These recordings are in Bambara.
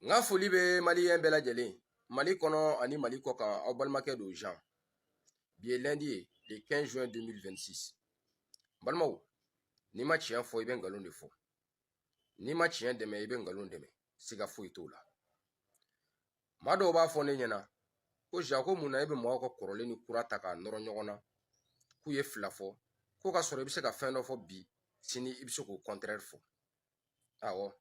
N ka foli bɛ maliyɛn bɛɛ lajɛlen Mali kɔnɔ ani Mali kɔ kan. Aw balimakɛ don Jean. Bi ye lundi ye, le 15 juin 2026. Balimaw, n'i ma tiɲɛ fɔ, i bɛ nkalon de fɔ. N'i ma tiɲɛ dɛmɛ, i bɛ nkalon dɛmɛ, siga foyi t'o la. Maa dɔw b'a fɔ ne ɲɛna ko Jean, ko mun na e bɛ mɔgɔw ka kɔrɔlen ni kura ta k'a nɔrɔ ɲɔgɔn na, k'u ye fila fɔ, ko ka sɔrɔ i bɛ se ka fɛn dɔ fɔ bi, sini i bɛ se k'o contraire fɔ. Awɔ,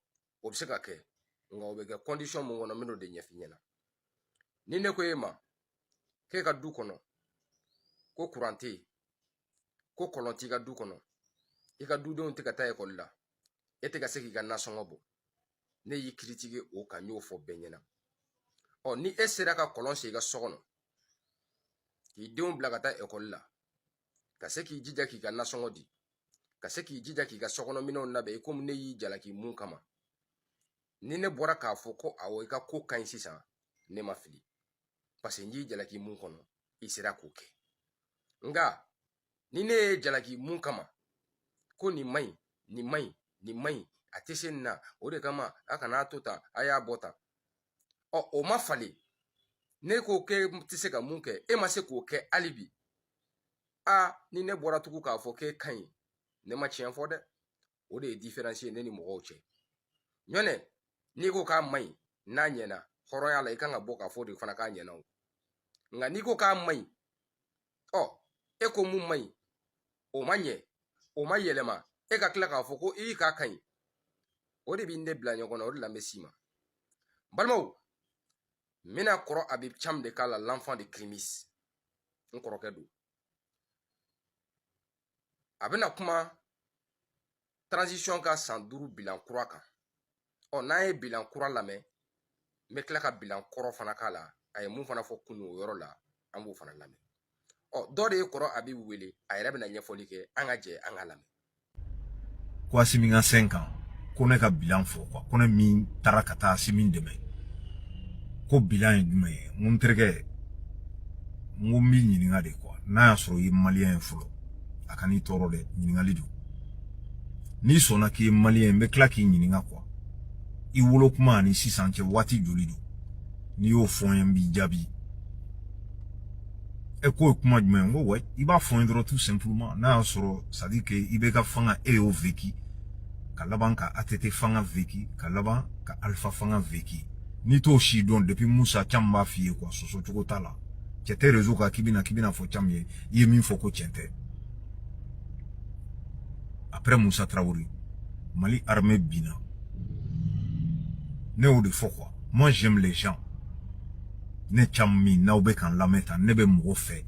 o bɛ se ka kɛ, nka o bɛ kɛ condition mun kɔnɔ, n bɛn'o de ɲɛf'i ɲɛna. Ni ne ko e ma k'e ka du kɔnɔ ko kuran tɛ yen, ko kɔlɔn t'i ka du kɔnɔ, i ka dudenw tɛ ka taa ekɔli la, e tɛ ka se k'i ka nasɔngɔ bɔ, ne y'i critiquer o kan, n y'o fɔ bɛɛ ɲɛna. Ɔ, ni e sera ka kɔlɔn sen i ka so kɔnɔ, k'i denw bila ka taa ekɔli la, ka se k'i jija k'i ka nasɔngɔ di, ka se k'i jija k'i ka sokɔnɔminɛnw labɛn i komi ne y'i jalaki mun kama, ni ne bɔra k'a fɔ ko awɔ, i ka ko ka ɲi sisan, ne ma fili, parce que n y'i jalaki mun kɔnɔ, i sera k'o kɛ. Nka ni ne ye jalaki mun kama ko nin man ɲi, nin man ɲi, nin man ɲi, a tɛ se nin na, o de kama a kana to tan, a y'a bɔ tan, ɔ, o ma falen, ne ko k'e tɛ se ka mun kɛ, e ma se k'o kɛ hali bi, a ni ne bɔra tugun k'a fɔ k'e ka ɲi, ne ma tiɲɛ fɔ dɛ. O de ye différence ye ne ni mɔgɔw cɛ. Ɲɔnɛ, n'i ko k'a man ɲi, n'a ɲɛna, hɔrɔnya la, i kan ka bɔ k'a fɔ de fana k'a ɲɛna o. Nka n'i ko k'a man ɲi, ɔ, e ko mun man ɲi, o ma ɲɛ, o ma yɛlɛma, e ka tila k'a fɔ ko i k'a ka ɲi, o de bɛ ne bila ɲɔgɔn na. O de la n bɛ s'i ma. Balimaw, n bɛna kɔrɔ Habib Thiam de k'a la, l'enfant de Krimis. N kɔrɔkɛ don. A bɛna kuma transition ka san 5 bilan kura kan. Ɔ, n'an ye bilan kura lamɛn, n bɛ tila ka bilan kɔrɔ fana k'a la. A ye mun fana fɔ kunun o yɔrɔ la, an b'o fana lamɛn. Ɔ, dɔ de ye kɔrɔ Habib wele, a yɛrɛ bɛna ɲɛfɔli kɛ. An ka jɛ an ka lamɛn. Ko Asimi ka 5 ans, ko ne ka bilan fɔ quoi, ko ne min taara ka taa Asimi dɛmɛ, ko bilan ye jumɛn ye? N ko n terikɛ, n ko n b'i ɲininka de quoi, n'a y'a sɔrɔ i ye maliyɛn ye fɔlɔ. A kan'i tɔɔrɔ dɛ, ɲininkali don. N'i sɔnna k'i ye maliyɛn ye, n bɛ tila k'i ɲininka quoi, i wolo kuma ani sisan cɛ, waati joli don? N'i y'o fɔ n ye, n b'i jaabi. E k'o ye kuma jumɛn ye? N ko ouais, i b'a fɔ n ye dɔrɔn, tout simplement, n'a y'a sɔrɔ, c'est à dire que i bɛ ka fanga, e y'o vécu, ka laban ka ATT fanga vécu, ka laban ka Alpha fanga vécu. N'i t'o si dɔn, depuis Musa Camu b'a f'i ye quoi, sɔsɔ cogo t'a la. Cɛ tɛ réseau kan k'i bɛna fɔ Camu ye i ye min fɔ ko tiɲɛ tɛ. Après Musa Traoré, Mali armée binna. Ne y'o de fɔ quoi, moi j'aime les gens. Ne Camu min n'aw bɛ k'an lamɛn tan, ne bɛ mɔgɔ fɛ,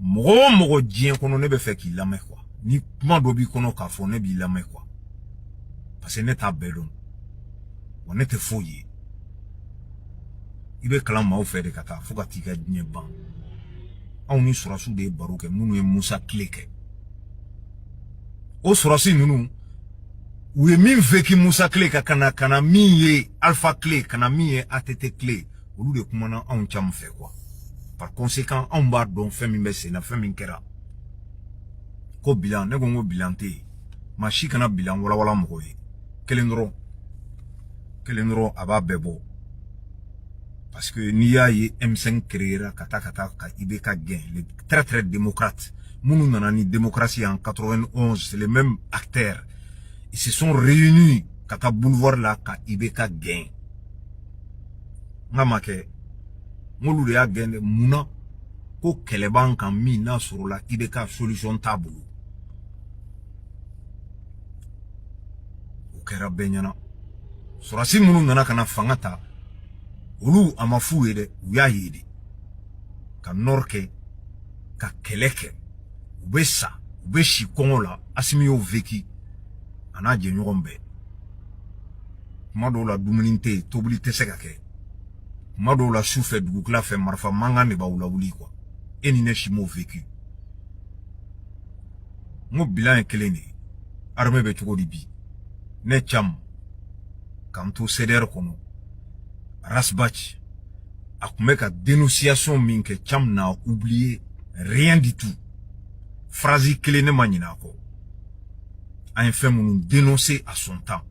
mɔgɔ o mɔgɔ diɲɛ kɔnɔ, ne bɛ fɛ k'i lamɛn quoi. Ni kuma dɔ b'i kɔnɔ k'a fɔ, ne b'i lamɛn quoi, parce que ne t'a bɛɛ dɔn wa ne tɛ foyi ye. I bɛ kalan maaw fɛ de ka taa fo ka t'i ka diɲɛ ban. Anw ni sɔrɔsiw de ye baro kɛ, minnu ye Musa tile kɛ. O sɔrɔsi ninnu, u ye min vécu Musa tile ka na min ye Alpha tile, ka na min ye ATT tile, olu de kumana anw Camu fɛ quoi. Par conséquent, anw b'a dɔn fɛn min bɛ sen na, fɛn min kɛra. Ko bilan, ne ko n ko bilan tɛ yen. Maa si kana bilan walawala mɔgɔ ye. Kelen dɔrɔn, kelen dɔrɔn, a b'a bɛɛ bɔ, parce que n'i y'a ye M5 créera ka taa ka IBK gɛn, les très très démocrates minnu nana ni démocratie en 91, c'est les mêmes acteurs, ils se sont réunis ka taa boulevard la ka IBK gɛn. N ka ma kɛ, n k'olu de y'a gɛn dɛ. Mun na? Ko kɛlɛ b'an kan min n'a sɔrɔla IBK solution t'a bolo. O kɛra bɛɛ ɲɛna. Sɔrɔsi minnu nana ka na fanga ta, olu a ma f'u ye dɛ, u y'a ye de ka nord kɛ ka kɛlɛ kɛ, u bɛ sa, u bɛ si kɔngɔ la. Asimi y'o vécu, a n'a jɛɲɔgɔn bɛɛ. Kuma dɔw la, dumuni tɛ yen, tobili tɛ se ka kɛ. Kuma dɔw la, su fɛ, dugukila fɛ, marifa mankan de b'aw lawuli quoi. E ni ne si m'o vécu. N ko bilan ye kelen de ye. Armée bɛ cogo di bi? Ne Camu k'an to CDR kɔnɔ, Ras Bath a tun bɛ ka dénonciation min kɛ, Camu n'a oublié rien du tout. Phrase kelen, ne ma ɲinɛ a kɔ. An ye fɛn minnu dénoncer à son temps.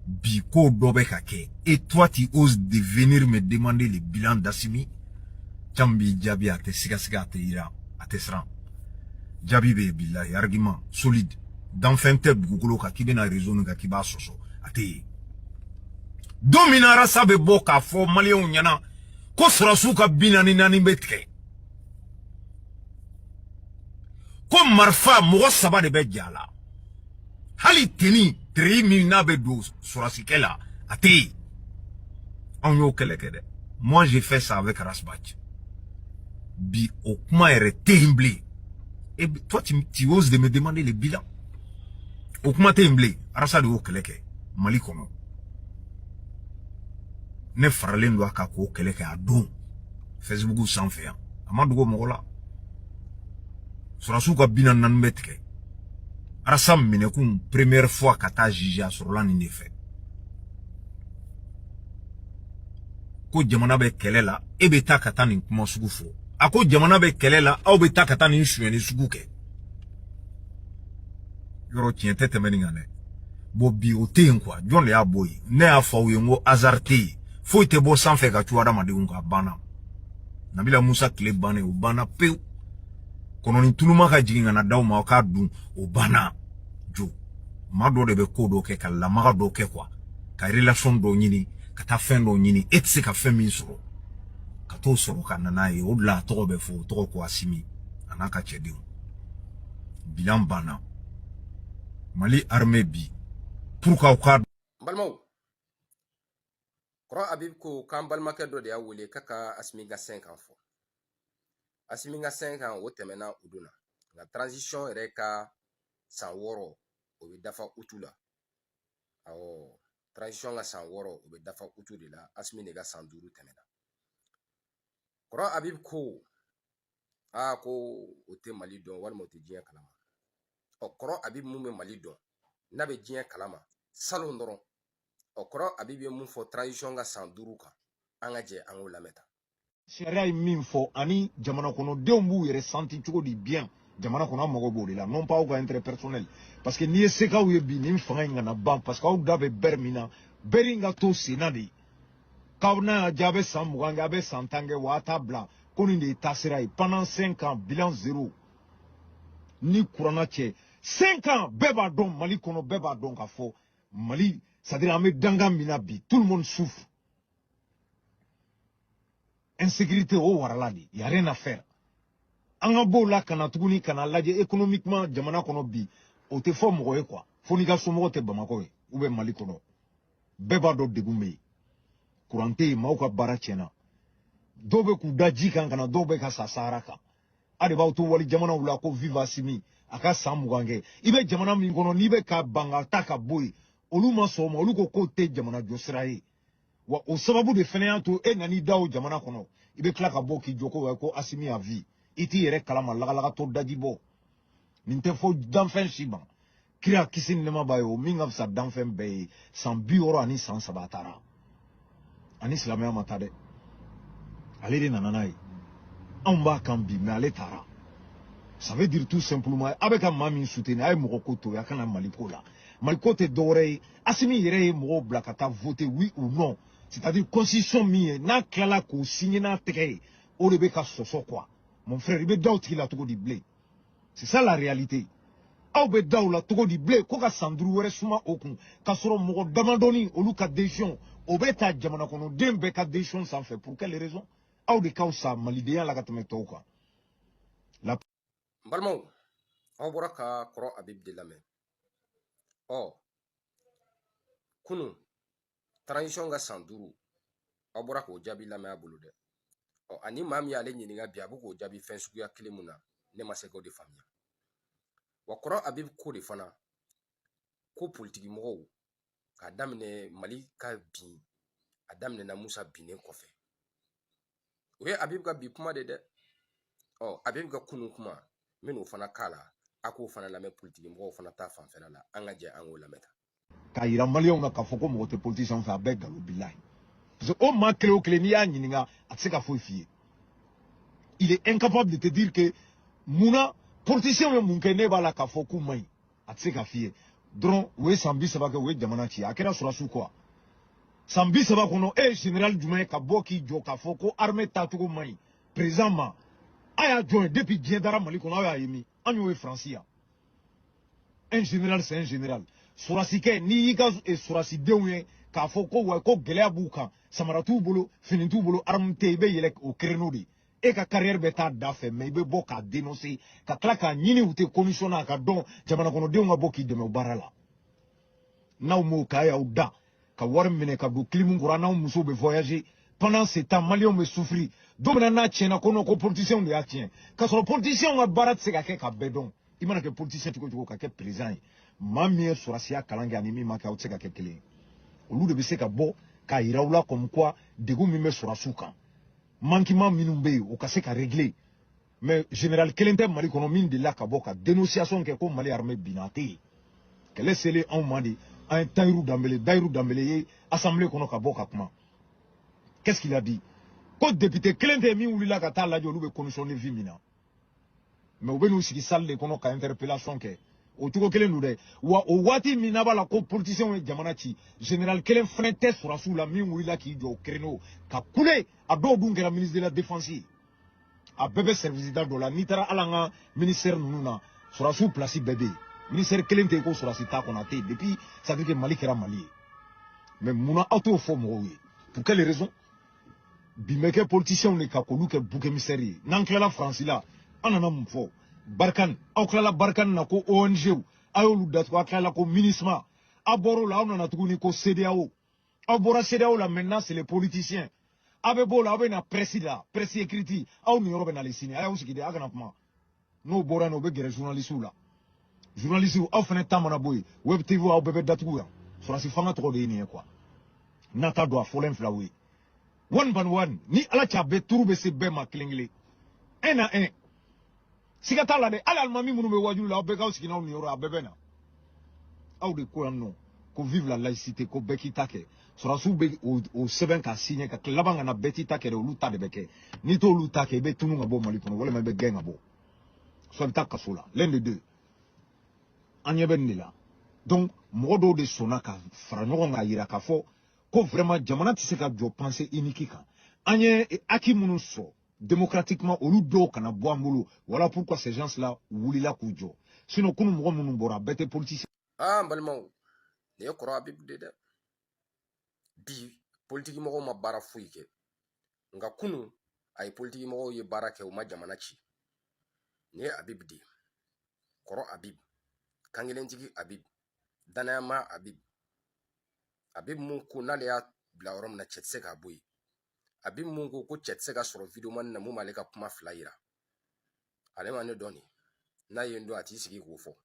Bi ko dɔ bɛ ka kɛ, et toi, tu oses de venir me demander le bilan d'Assimi? Cam b'i jaabi, a tɛ sigasiga, a tɛ yiran, a tɛ siran. Jaabi bɛ yen, bilahi, argument solide. Danfɛn tɛ dugukolo kan k'i bɛna réseau nin kan k'i b'a sɔsɔ, a tɛ yen. Don min na Arasa bɛ bɔ k'a fɔ maliyɛnw ɲɛna ko sɔrɔsiw ka 44 bɛ tigɛ, ko marifa mɔgɔ saba de bɛ ja la, hali teni treillis min n'a bɛ don sɔrɔsikɛ la, a tɛ yen. Anw y'o kɛlɛ kɛ dɛ. Moi, j'ai fait ça avec Ras Bath. Bi, o kuma yɛrɛ tɛ yen bilen. Et toi, tu oses de me demander le bilan? O kuma tɛ yen bilen. Arasa de y'o kɛlɛ kɛ Mali kɔnɔ. Ne faralen don a kan k'o kɛlɛ kɛ a don Facebook sanfɛ yan. A ma dogo mɔgɔ la. Sɔrɔsiw ka 44 bɛ tigɛ. Arasa minɛkun première fois ka taa juger, a sɔrɔla nin de fɛ. Ko jamana bɛ kɛlɛ la, e bɛ taa ka taa nin kuma sugu fɔ. A ko jamana bɛ kɛlɛ la, aw bɛ taa ka taa nin sonyɛni sugu kɛ. Yɔrɔ tiɲɛ tɛ tɛmɛ nin kan dɛ. Bon, bi o tɛ yen quoi. Jɔn de y'a bɔ yen? Ne y'a fɔ aw ye n ko hasard tɛ yen. Foyi tɛ bɔ sanfɛ ka cu adamadenw kan, a banna. Nabila Musa tile bannen, o banna pewu. Kɔnɔni tuluma ka jigin ka na d'aw ma aw k'a dun, o banna. Jo maa dɔ de bɛ ko dɔ kɛ ka lamaga dɔ kɛ quoi, ka relation dɔ ɲini, ka taa fɛn dɔ ɲini e tɛ se ka fɛn min sɔrɔ, ka t'o sɔrɔ ka na n'a ye. O de la a tɔgɔ bɛ fɔ, o tɔgɔ ko Asimi a n'a ka cɛdenw. Bilan banna. Mali armée bi, pour qu'aw ka N balimaw, kɔrɔ Habib ko k'an balimakɛ dɔ de y'a wele k'a ka Asimi ka 5 ans fɔ. Asimi ka 5 ans, o tɛmɛna o don na, nka transition yɛrɛ ka san 6, o bɛ dafa utu la. Awɔ, transition ka san 6, o bɛ dafa utu de la. Asimi de ka san 5 tɛmɛna. Kɔrɔ Habib ko aa ko o tɛ Mali dɔn walima o tɛ diɲɛ kalama. Ɔ, kɔrɔ Habib mun bɛ Mali dɔn n'a bɛ diɲɛ kalama salon dɔrɔn? Ɔ, kɔrɔ Habib ye mun fɔ transition ka san 5 kan, an ka jɛ an k'o lamɛn tan. Sariya ye min fɔ ani jamana kɔnɔdenw b'u yɛrɛ santi cogo di bien jamana kɔnɔ, an mago b'o de la, non pas aw ka intérêt personnel. Parce que n'i ye sekaw ye bi, nin fanga in kana ban, parce que aw da bɛ bɛri min na, bɛri in ka to sen na de. K'aw n'a y'a diya, a bɛ san 20 kɛ, a bɛ san 10 kɛ, wa a t'a bila ko nin de ye taasira ye. Pendant 5 ans, bilan zéro. Ni kuranna cɛ, 5 ans, bɛɛ b'a dɔn Mali kɔnɔ, bɛɛ b'a dɔn k'a fɔ Mali, c'est à dire an bɛ dangan min na bi, tout le monde souffre. Insécurité o warala de, y a rien à faire. An ka b'o la ka na tuguni ka na lajɛ économiquement jamana kɔnɔ bi, o tɛ fɔ mɔgɔ ye quoi, fo n'i ka somɔgɔ tɛ Bamakɔ ye ou bien Mali kɔnɔ. Bɛɛ b'a dɔn degun bɛ yen, kuran tɛ yen, maaw ka baara tiɲɛna, dɔw bɛ k'u da ji kan ka na, dɔw bɛ ka sa Sahara kan. A de b'aw to wali jamanaw la ko vive Asimi, a ka san 20 kɛ. I bɛ jamana min kɔnɔ, n'i bɛ ka ban ka taa ka bɔ yen, olu ma sɔn o ma, olu ko k'o tɛ jamana jɔ sira ye. Wa o sababu de fana y'a to e nan'i da o jamana kɔnɔ, i bɛ tila ka bɔ k'i jɔ ko ko Asimi a vie. I t'i yɛrɛ kalama, lagalagatɔ daji bɔ. Nin tɛ fɔ danfɛn si ma. Kira, kisi ni nɛɛma b'a ye, o min ka fisa danfɛn bɛɛ ye, san 63 a taara, ani silamɛya ma taa dɛ, ale de nana n'a ye. Anw b'a kan bi, mais ale taara. Ça veut dire tout simplement, a bɛ ka maa min soutenir, a ye mɔgɔ ko to yen, a kana Mali ko la. Mali ko tɛ dɔwɛrɛ ye. Asimi yɛrɛ ye mɔgɔw bila ka taa voter oui ou non, c'est-à-dire constitution min ye n'a tilala k'o signer n'a tɛgɛ ye, o de bɛ ka sɔsɔ quoi. Mon frère, i bɛ da o tigi la cogo di bilen? C'est ça la réalité. Aw bɛ da o la cogo di bilen ko ka san 5 wɛrɛ suma o kun, k'a sɔrɔ mɔgɔ damadɔni olu ka décision, o bɛ ta jamana kɔnɔden bɛɛ ka décision sanfɛ? Pour quelle raison? Aw de k'aw sa malidenya la ka tɛmɛ tɔw kan la. N balimaw, aw bɔra ka kɔrɔ Habib de lamɛn. Ɔ, kunun transition ka san 5, aw bɔra k'o jaabi lamɛn a bolo dɛ. Ɔ, ani maa min y'ale ɲininka bi, a bɛ k'o jaabi fɛn suguya kelen mun na, ne ma se k'o de faamuya. Wa kɔrɔ Habib ko de fana ko politiki mɔgɔw k'a daminɛ Mali ka bin, a daminɛna Musa binnen kɔfɛ. O ye Habib ka bi kuma de dɛ. Ɔ, Habib ka kunun kuma, n bɛn'o fana k'a la, a k'o fana lamɛn politiki mɔgɔw fana ta fanfɛla la. An ka jɛ an k'o lamɛn tan. K'a yira maliyɛnw na k'a fɔ ko mɔgɔ tɛ politicien fɛ, a bɛɛ nkalon, bilahi. Parce que o maa kelen o kelen, n'i y'a ɲininka, a tɛ se ka foyi f'i ye. Il est incapable de te dire que munna politicien ye mun kɛ ne b'a la k'a fɔ k'u man ɲi, a tɛ se ka f'i ye. Dɔrɔn u ye san 30 kɛ, u ye jamana ci. A kɛra sɔrɔdasiw kɔ. San 30 kɔnɔ, e ye général jumɛn ye ka bɔ k'i jɔ k'a fɔ ko armée taacogo man ɲi président ma? A y'a jɔn ye depuis diɲɛ dara Mali kɔnɔ? Aw y'a ye min? An y'o ye Faransi yan. Un général, c'est un général. Sɔrɔdasikɛ, n'i y'i ka sɔrɔdasidenw ye k'a fɔ ko wa ko gɛlɛya b'u kan, samara t'u bolo, fini t'u bolo, arme tɛ yen, i bɛ yɛlɛ o créneau de, e ka carrière bɛ taa da fɛ. Mais i bɛ bɔ k'a dénoncer, ka tila k'a ɲini u tɛ condition na, a ka dɔn jamana kɔnɔdenw ka bɔ k'i dɛmɛ o baara la. N'aw m'o kɛ, a y'aw da ka wari minɛ ka don clim kɔrɔ, n'aw musow bɛ voyager. Pendant ce temps, maliyɛnw bɛ souffrir. Don min na n'a tiɲɛna, ko non, ko politiciens de y'a tiɲɛ, k'a sɔrɔ politiciens ka baara tɛ se ka kɛ ka bɛɛ dɔn. I mana kɛ politicien cogo cogo, ka kɛ président ye, maa min ye sɔrɔdasiya kalan kɛ ani min ma kɛ, aw tɛ se ka kɛ kelen ye. Olu de bɛ se ka bɔ k'a yira aw la comme quoi degun min bɛ sɔrɔdasiw kan, manquement minnu bɛ yen, o ka se ka régler. Mais général kelen tɛ Mali kɔnɔ min delila ka bɔ ka dénonciation kɛ ko Mali armée binna, a tɛ yen. Kɛlɛ selen anw ma de, an ye Tayiru Danbele. Tayiru Danbele ye assemblée kɔnɔ ka bɔ ka kuma. Qu'est-ce qu'il a dit? Ko député kelen tɛ yen min wulila ka taa lajɛ olu bɛ condition de vie min na. Mais u bɛ n'u sigi salle de kɔnɔ ka interpellation kɛ. O cogo kelen don dɛ. Wa o waati min n'a b'a la ko politiciens ye jamana ci, général kelen fana tɛ sɔrɔdasiw la min wulila k'i jɔ o créneau ka kule. A dɔw dun kɛra ministre de la Défense ye. A bɛɛ bɛ service da dɔ la. N'i taara hali an ka ministère ninnu na, sɔrɔdasiw place bɛɛ bɛ yen. Ministère kelen tɛ yen ko sɔrɔdasi t'a kɔnɔ, a tɛ yen depuis, c'est à dire que Mali kɛra Mali ye. Mais munna aw t'o fɔ mɔgɔw ye? Pour quelle raison bi bɛ kɛ politiciens de ka k'olu kɛ bouc émissaire ye? N'an tilala Faransi la, an nana mun fɔ? Barkhane. Aw tilala Barkhane na ko ONG, a y'olu datugu. Aw tilala ko MINUSMA, aw bɔr'o la, aw nana tuguni ko CEDEAO. Aw bɔra CEDEAO la, maintenant c'est les politiciens. Aw bɛ b'o la, aw bɛ na presse la, presse écrite, aw niyɔrɔ bɛ nalen sini. A y'aw sigi de, a kana kuma. N'o bɔra yen nɔ, u bɛ gɛrɛ journalistes la. Journalistes, aw fana ta mana bɔ yen, web TV, aw bɛɛ bɛ datugu yan. Sɔrɔdasi fanga tɔgɔ de ye nin ye quoi. N'a ta don a fɔlen filaw ye, one by one, ni Ala cɛ, a bɛɛ turu bɛ se bɛɛ ma kelen kelen, un à un. Siga t'a la dɛ. Hali alimami minnu bɛ wajulu la, aw bɛɛ k'aw sigi n'aw niyɔrɔ, a bɛɛ bɛ na. Aw de ko yan nɔ ko vive la laïcité, ko bɛɛ k'i ta kɛ. Sɔrɔdasiw bɛ o sɛbɛn k'a signer ka laban ka na bɛɛ t'i ta kɛ dɛ, olu ta de bɛ kɛ. N'i t'olu ta kɛ, i bɛ tunu ka bɔ Mali kɔnɔ, walima i bɛ gɛn ka bɔ, soit i bɛ taa kaso la, l'un de deux. An ɲɛ bɛ nin de la. Donc mɔgɔ dɔw de sɔnna ka fara ɲɔgɔn kan k'a yira k'a fɔ ko vraiment jamana tɛ se ka jɔ pensée unique kan. An ye acquis minnu sɔrɔ démocratiquement, olu dɔw kana bɔ an bolo. Voilà pourquoi ces gens là wulila k'u jɔ. Sinon kunun mɔgɔ minnu bɔra, a bɛɛ tɛ politicien. Aa, n balimaw, nin ye kɔrɔ Abibu de dɛ. Bi politiki mɔgɔw ma baara foyi kɛ, nka kunu a ye politiki mɔgɔw ye baara kɛ, u ma jamana ci. Nin ye Abibu de ye, kɔrɔ Abibu, kankelentigi Abibu, danayama Abibu, Abibu mun ko n'ale y'a bila yɔrɔ min na, cɛ tɛ se k'a bɔ yen. Abibu mun ko ko cɛ tɛ se ka sɔrɔ videomani na mun b'ale ka kuma fila yira. Ale ma ne dɔn nin n'a ye n dɔn, a t'i sigi k'o fɔ.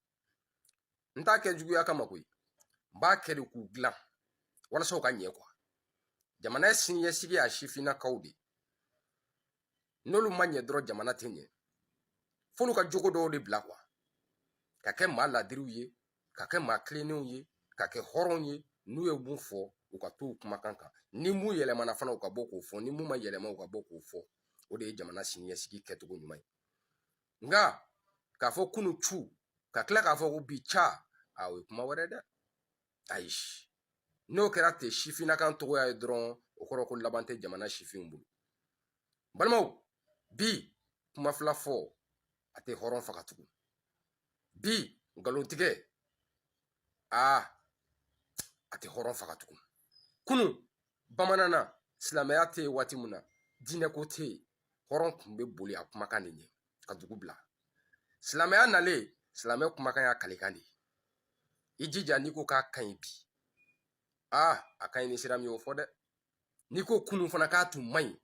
N t'a kɛ juguya kama koyi, n b'a kɛ de k'u dilan walasa u ka ɲɛ kuwa. Jamana ye siniɲɛsigi y'a sifinnakaw de, n'olu ma ɲɛ dɔrɔn jamana tɛ ɲɛ. F'olu ka jogo dɔw de bila kuwa, ka kɛ maa ladiriw ye, ka kɛ maa tilennenw ye, ka kɛ hɔrɔnw ye. N'u ye mun fɔ, u ka t'u kumakan kan. Ni mun yɛlɛmana fana, u ka bɔ k'o fɔ. Ni mun ma yɛlɛma, u ka bɔ k'o fɔ. O de ye jamana siniɲɛsigi kɛcogo ɲuman ye. Nka k'a fɔ kunu cu, ka tila k'a fɔ ko bi ca, a o ye kuma wɛrɛ dɛ. Ayi, n'o kɛra ten sifinnakan togoya ye dɔrɔn, o kɔrɔ ko laban tɛ jamana sifinw bolo. Balimaw, bi kuma fila fɔ, a tɛ hɔrɔn faga tugun. Bi nkalontigɛ, aa, a tɛ hɔrɔn faga tugun. Kunu bamanan na, silamɛya tɛ yen waati min na, diinɛko tɛ yen, hɔrɔn tun bɛ boli a kumakan de ɲɛ ka dugu bila. Silamɛya nalen, silamɛ kumakan y'a kalikan de ye. I jija, n'i ko k'a ka ɲi bi, aa, a ka ɲi ni sira min ye, o fɔ dɛ. N'i ko kunun fana k'a tun man ɲi,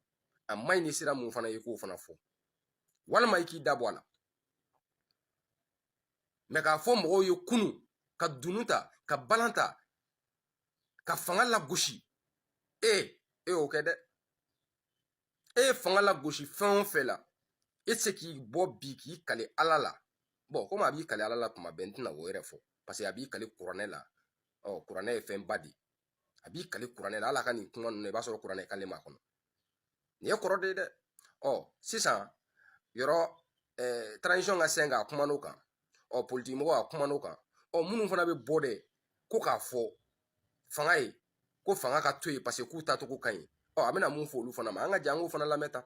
a man ɲi ni sira mun fana ye, k'o fana fɔ, walima i k'i da bɔ a la. Mɛ k'a fɔ mɔgɔw ye kunun ka dunu ta, ka balan ta, ka fanga lagosi, e y'o kɛ dɛ. E ye fanga lagosi fɛn o fɛn la, e tɛ se k'i bɔ bi k'i kali Ala la. Bɔn, komi a b'i kali Ala la kuma bɛɛ, n tɛna o yɛrɛ fɔ, parce que a b'i kali kuranɛ la. Ɔ, kuranɛ ye fɛnba de ye. A b'i kali kuranɛ la. Ala ka nin kuma ninnu, i b'a sɔrɔ kuranɛ kale m'a kɔnɔ. Nin ye kɔrɔ de ye dɛ. Ɔ, sisan yɔrɔ transition ka sɛn k'a kuma n'o kan. Ɔ, politiki mɔgɔw a kuma n'o kan. Ɔ, Ɔ, minnu fana bɛ bɔ dɛ ko k'a fɔ fanga ye ko fanga ka to yen parce que k'u tacogo ka ɲi, ɔ, a bɛna mun fɔ olu fana ma? An ka jɛ an k'o fana lamɛn tan.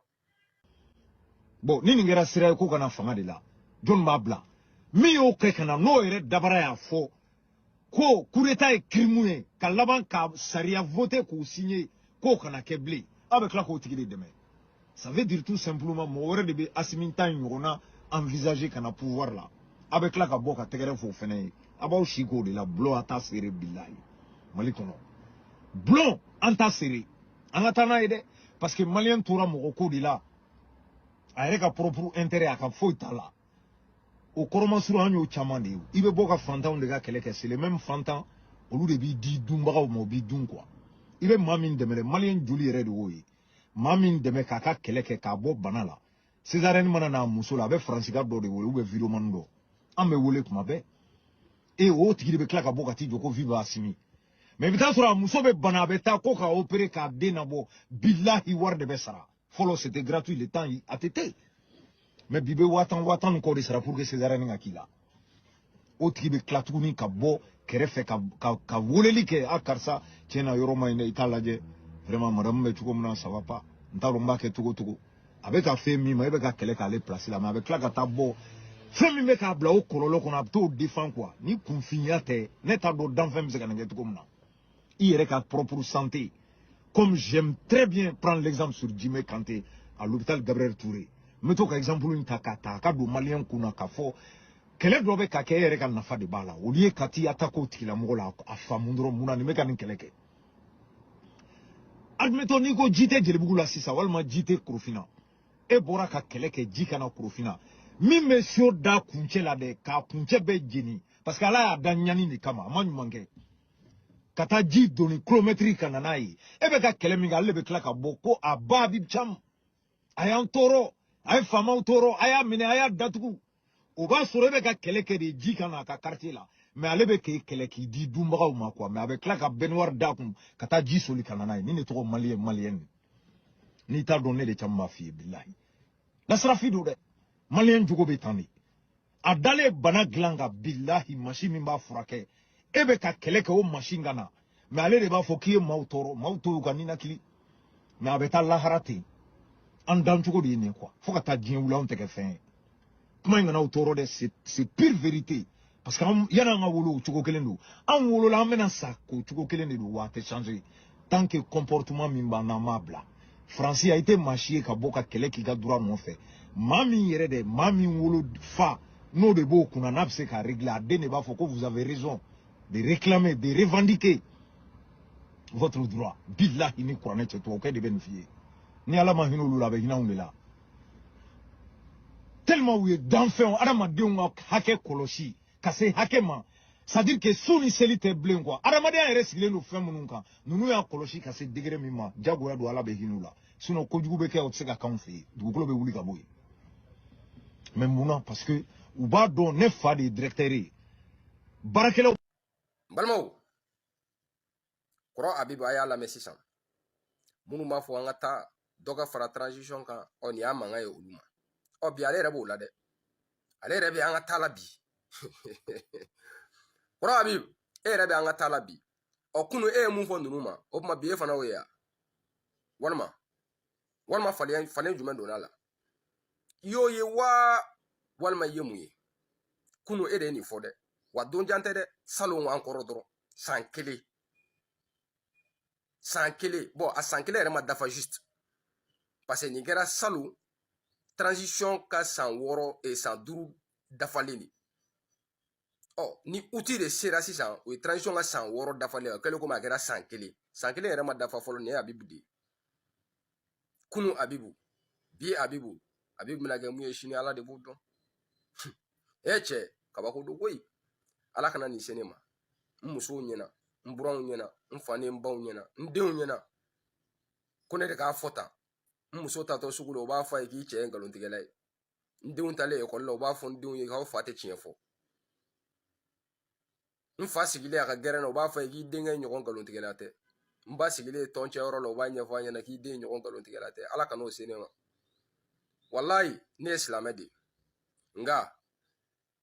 Bon, ni nin kɛra sira ye ko ka na fanga de la, jɔnni b'a bila? Min y'o kɛ ka na, n'o yɛrɛ dabara y'a fɔ ko coup d'état ye crime ye, ka laban ka sariya voter k'o signer k'o kana kɛ bilen, aw bɛ tila k'o tigi de dɛmɛ. Ça veut dire tout simplement, mɔgɔ wɛrɛ de bɛ Asimi ta in ɲɔgɔnna envisager ka na pouvoir la. Aw bɛ tila ka bɔ ka tɛgɛrɛ fɔ o fɛnɛ ye. A b'aw si k'o de la. Bulon a t'a seere, bilahi. Mali kɔnɔ, bulon an t'a seere, an ka taa n'a ye dɛ, parce que Malien tora mɔgɔ ko de la, a yɛrɛ ka propre intérêt, a ka foyi t'a la. O kɔrɔmasuru, an y'o caman de ye. I bɛ bɔ ka fantanw de ka kɛlɛ kɛ, c'est les mêmes fantan, olu de b'i di dunbagaw ma, o b'i dun quoi. I bɛ maa min dɛmɛ dɛ, Malien joli yɛrɛ de y'o ye? Maa min dɛmɛ k'a ka kɛlɛ kɛ k'a bɔ bana la, césarienne mana n'a muso la, a bɛ faransika dɔ de wele ou bien vidéoman dɔ, an bɛ wele kuma bɛɛ. E, o tigi de bɛ tila ka bɔ ka t'i jɔ ko vive Asimi. Mais i bɛ taa sɔrɔ a muso bɛ bana, a bɛ taa ko ka opérer k'a den nabɔ, bilahi, wari de bɛ sara. Fɔlɔ, c'était gratuit, le temps ATT. Mais bi, bɛ 10 000, 10 000 ni kɔ de sara pour que césarienne ka k'i la. O tigi bɛ tila tuguni ka bɔ kɛrɛfɛ ka weleli kɛ: a karisa, tiɲɛ na, yɔrɔ ma ɲi dɛ, i t'a lajɛ vraiment, madame bɛ cogo min na, ça va pas, n t'a dɔn n b'a kɛ cogo cogo. A bɛ ka fɛn min ma, e bɛ ka kɛlɛ k'ale place la, mais a bɛ tila ka taa bɔ fɛn min bɛ k'a bila o kɔlɔlɔ kɔnɔ, a bɛ t'o défend quoi. Ni kunfinya tɛ, ne t'a dɔn danfɛn bɛ se ka nin kɛ cogo min na. I yɛrɛ ka propre santé, comme j'aime très bien prendre l'exemple sur Djimé Kanté à l'hôpital Gabriel Touré, n bɛ to ka exemple in ta k'a ta a ka don Malien kun na k'a fɔ kɛlɛ dɔ bɛ ka kɛ, e yɛrɛ ka nafa de b'a la. Au lieu ka t'i attaquer o tigilamɔgɔ la, a faamu dɔrɔn mun na nin bɛ ka nin kɛlɛ kɛ. Admettons, n'i ko ji tɛ Jelibugu la sisan, walima ji tɛ Korofina, e bɔra ka kɛlɛ kɛ ji kana Korofina, min bɛ so da kuncɛ la dɛ, k'a kuncɛ bɛɛ jeni, parce que Ala y'a da ɲani de kama, a ma ɲuman kɛ ka taa ji doni kilomɛtiri ka na n'a ye. E bɛ ka kɛlɛ min kɛ, ale de bɛ tila ka bɔ ko a ba bi cam, a y'an tɔɔrɔ, a ye faamaw tɔɔrɔ, a y'a minɛ, a y'a datugu. O b'a sɔrɔ e bɛ ka kɛlɛ kɛ de ji ka na a ka quartier la, mais ale bɛ k'e kɛlɛ k'i di dunbagaw ma quoi. Mais a bɛ tila ka baignoire d'a kun ka taa ji soli ka na n'a ye. Nin de tɔgɔ Malien. Malien, n'i t'a dɔn, ne de caman b'a f'i ye, bilahi, lasirafi don dɛ. Malien jogo bɛ tan de, a dalen bana dilan ka, bilahi, masi min b'a furakɛ, e bɛ ka kɛlɛ kɛ o masi ka na, mais ale de b'a fɔ k'i ye maaw tɔɔrɔ, maaw to y'u ka ninakili, mais a bɛ taa lahara ten. An dancogo de ye nin ye quoi. Fo ka taa diɲɛ wuli, anw tɛ kɛ fɛn ye. Kuma in kana aw tɔɔrɔ dɛ, c'est pure vérité, parce que yanni an ka wolo, o cogo kelen don. An wolola, an bɛna sa k'o cogo kelen de don, wa a tɛ changer tant que comportement min b'an na, an m'a bila. Faransi, a i tɛ maa si ye ka bɔ ka kɛlɛ k'i ka droit nɔfɛ. Maa min yɛrɛ dɛ, maa min wolo fa n'o de b'o kunna, n'a bɛ se k'a régler, a den de b'a fɔ ko vous avez raison de réclamer, de revendiquer votre droit. Bilahi, ni kuranɛ cɛ, tubabukɛ de bɛ nin f'i ye. Ni Ala ma hinɛ olu la, a bɛ hinɛ anw de la, tellement u ye danfɛnw, adamadenw ka hakɛ kɔlɔsi ka se hakɛ ma, c'est à dire que su ni seli tɛ bilen quoi. Adamadenya yɛrɛ sigilen don fɛn minnu kan, ninnu y'a kɔlɔsi ka se degré min ma, jagoya don, Ala bɛ hinɛ u la. Sinon kojugu bɛ kɛ, o tɛ se ka k'anw fɛ yen, dugukolo bɛ wuli ka bɔ yen. Mais mun na? Parce que u b'a dɔn ne fa de ye directeur ye, baarakɛlaw. N balimaw, kɔrɔ Abibu, a y'a lamɛn sisan. Minnu b'a fɔ an ka taa dɔ ka fara transition kan, ɔ, nin y'a mankan ye olu ma. Ɔ, bi ale yɛrɛ b'o la dɛ, ale yɛrɛ bɛ an ka taa la bi. Kɔrɔ Abibu, e yɛrɛ bɛ an ka taa la bi. Ɔ, kunu e ye mun fɔ ninnu ma? O tuma bi e fana y'o ye wa? Walima falen falen jumɛn donna la? I y'o ye wa, walima i ye mun ye? Kunu e de ye nin fɔ dɛ, wa don jan tɛ dɛ, salon an kɔrɔ dɔrɔn, san kelen, san kelen. Bɔn, a san kelen yɛrɛ ma dafa juste, parce que nin kɛra salon, transition ka san 6, san 5 dafalen de. Ɔ, ni uti de sera sisan, o ye transition ka san 6 dafalen. O kɛlen komi a kɛra san kelen, san kelen yɛrɛ ma dafa fɔlɔ. Nin ye Abibu de ye. Kunu Abibu, bi Abibu. Abibu bɛna kɛ mun ye sini, Ala de b'o dɔn. E cɛ, kabako don koyi. Ala kana nin se ne ma, n musow ɲɛna, n buranw ɲɛna, n fa ni n baw ɲɛna, n denw ɲɛna, ko ne de k'a fɔ tan. N muso tatɔ sugu la, o b'a fɔ a ye k'i cɛ ye nkalontigɛla ye. N denw talen ekɔli la, o b'a fɔ n denw ye k'aw fa tɛ tiɲɛ fɔ. N fa sigilen a ka gɛrɛn na, o b'a fɔ a ye k'i denkɛ ɲɔgɔn nkalontigɛla tɛ. N ba sigilen tɔncɛyɔrɔ la, o b'a ɲɛfɔ a ɲɛna k'i den ɲɔgɔn nkalontigɛla tɛ. Ala kan'o se ne ma. Walayi, ne ye silamɛ de ye, nka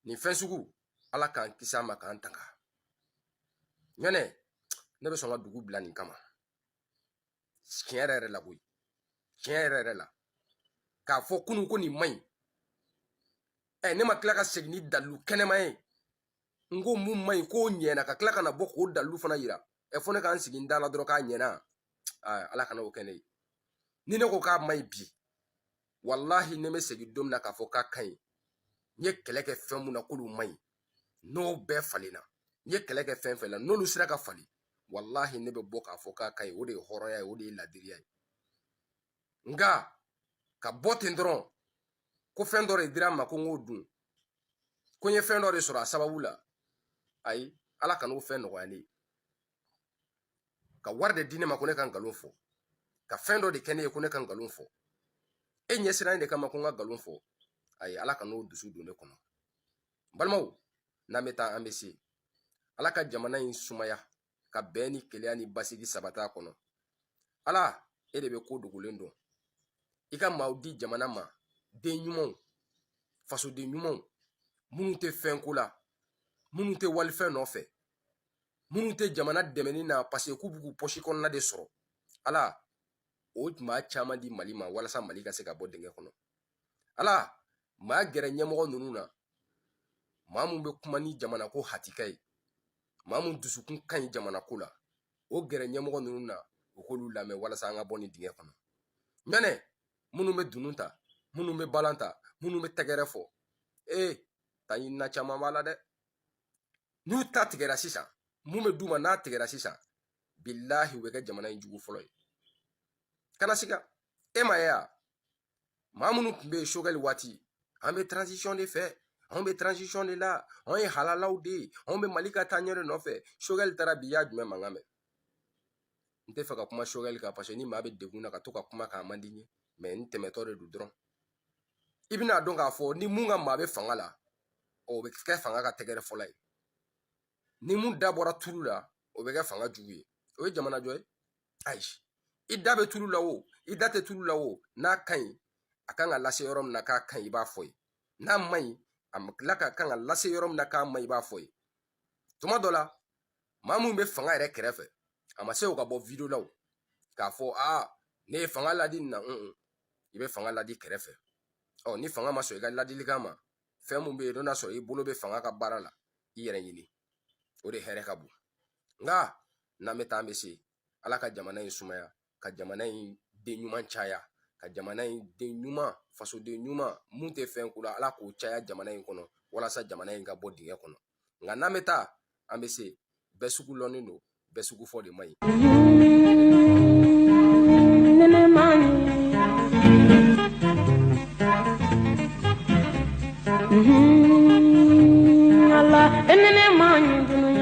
nin fɛn sugu, Ala kana se ne ma. Ala k'an kisi a ma, k'an tanga. Ɲɔnɛ, ne bɛ sɔn ka dugu bila nin kama. Tiɲɛ yɛrɛ yɛrɛ la koyi, tiɲɛ yɛrɛ yɛrɛ la, k'a fɔ kunun ko nin man ɲi, ɛ, ne ma tila ka segin ni dalilu kɛnɛma ye. N ko mun man ɲi, k'o ɲɛna, ka tila ka na bɔ k'o dalilu fana yira. Ɛ, fo ne k'an sigi n da la dɔrɔn k'a ɲɛna. Ala kana o kɛ ne ye. Ni ne ko k'a man ɲi bi, walahi, ne bɛ segin don min na k'a fɔ k'a ka ɲi, n ye kɛlɛ kɛ fɛn mun na k'olu man ɲi, n'o bɛɛ falenna, n ye kɛlɛ kɛ fɛn fɛn la, n'olu sera ka falen, walahi, ne bɛ bɔ k'a fɔ k'a ka ɲi. O de ye hɔrɔnya ye, o de ye ladiriya ye. Nka ka bɔ ten dɔrɔn ko fɛn dɔ de dira n ma ko n k'o dun, ko n ye fɛn dɔ de sɔrɔ a sababu la, ayi, Ala kan'o fɛn nɔgɔya ne ye. Ka wari de di ne ma ko ne ka nkalon fɔ, ka fɛn dɔ de kɛ ne ye ko ne ka nkalon fɔ, e ɲɛsiranni de kama ko n ka nkalon fɔ, ayi, Ala kan'o dusu don ne kɔnɔ. N balimaw, n'an bɛ taa, an bɛ se. Ala ka jamana in sumaya, ka bɛn ni kelenya ni basigi sabata kɔnɔ. Ala, e de bɛ ko dogolen dɔn. I ka maaw di jamana ma, den ɲumanw, fasoden ɲumanw, minnu tɛ fɛn ko la, minnu tɛ walifɛn nɔfɛ, minnu tɛ jamana dɛmɛni na parce que k'u b'u k'u pɔsi kɔnɔna de sɔrɔ. Ala, o maa caman di Mali ma walasa Mali ka se ka bɔ dingɛ kɔnɔ. Ala, maa gɛrɛ ɲɛmɔgɔ ninnu na, maa mun bɛ kuma ni jamana ko hatika ye, maa mun dusukun ka ɲi jamana ko la, o gɛrɛ ɲɛmɔgɔ ninnu na, u k'olu lamɛn walasa an ka bɔ nin dingɛ kɔnɔ. Ɲɔnɛ, minnu bɛ dunun ta, minnu bɛ balan ta, minnu bɛ tɛgɛrɛ fɔ, ee, ta ɲinina caman b'a la dɛ. N'u ta tigɛra sisan, mun bɛ d'u ma n'a tigɛra sisan, bilahi, u bɛ kɛ jamana in jugu fɔlɔ ye. Kana siga, e ma ye wa, maa minnu tun bɛ yen Choguel waati, an bɛ transition de fɛ, anw bɛ transition de la, anw ye halalaw de ye, anw bɛ Mali ka taa ɲɛ de nɔfɛ. Choguel taara bi, i y'a jumɛn mankan mɛn? N tɛ fɛ ka kuma Choguel kan parce que ni maa bɛ degun na, ka to ka kuma kan, a man di n ye, mais n tɛmɛtɔ de don dɔrɔn. I bɛna dɔn k'a fɔ ni mun ka maa bɛ fanga la, o bɛ kɛ fanga ka tɛgɛrɛ fɔlɔ ye. Ni mun da bɔra tulu la, o bɛ kɛ fanga jugu ye. O ye jamana jɔ ye? Ayi. I da bɛ tulu la o, i da tɛ tulu la o, n'a ka ɲi, a kan ka lase yɔrɔ min na k'a ka ɲi, i b'a fɔ ye. N'a man ɲi, a tila ka kan ka lase yɔrɔ min na k'a man ɲi, i b'a fɔ ye. Tuma dɔ la, maa mun bɛ fanga yɛrɛ kɛrɛfɛ, a ma se o ka bɔ vidéo la o k'a fɔ aa, ne ye fanga ladi nin na. I bɛ fanga ladi kɛrɛfɛ. Ɔ, ni fanga ma sɔn i ka ladilikan ma, fɛn mun bɛ yen n'o n'a sɔrɔ i bolo bɛ fanga ka baara la, i yɛrɛ ɲini, o de hɛrɛ ka bon. Nka n'an bɛ taa, an bɛ se. Ala ka jamana in sumaya, ka jamana in den ɲuman caya, ka jamana in den ɲuman, fasoden ɲuman mun tɛ fɛn ko la, Ala k'o caya jamana in kɔnɔ walasa jamana in ka bɔ dingɛ kɔnɔ. Nka n'an bɛ taa, an bɛ se. Bɛɛ sugu lɔnnen don, bɛɛ sugu fɔ de man ɲi. Nene mani. Allah, nene mani.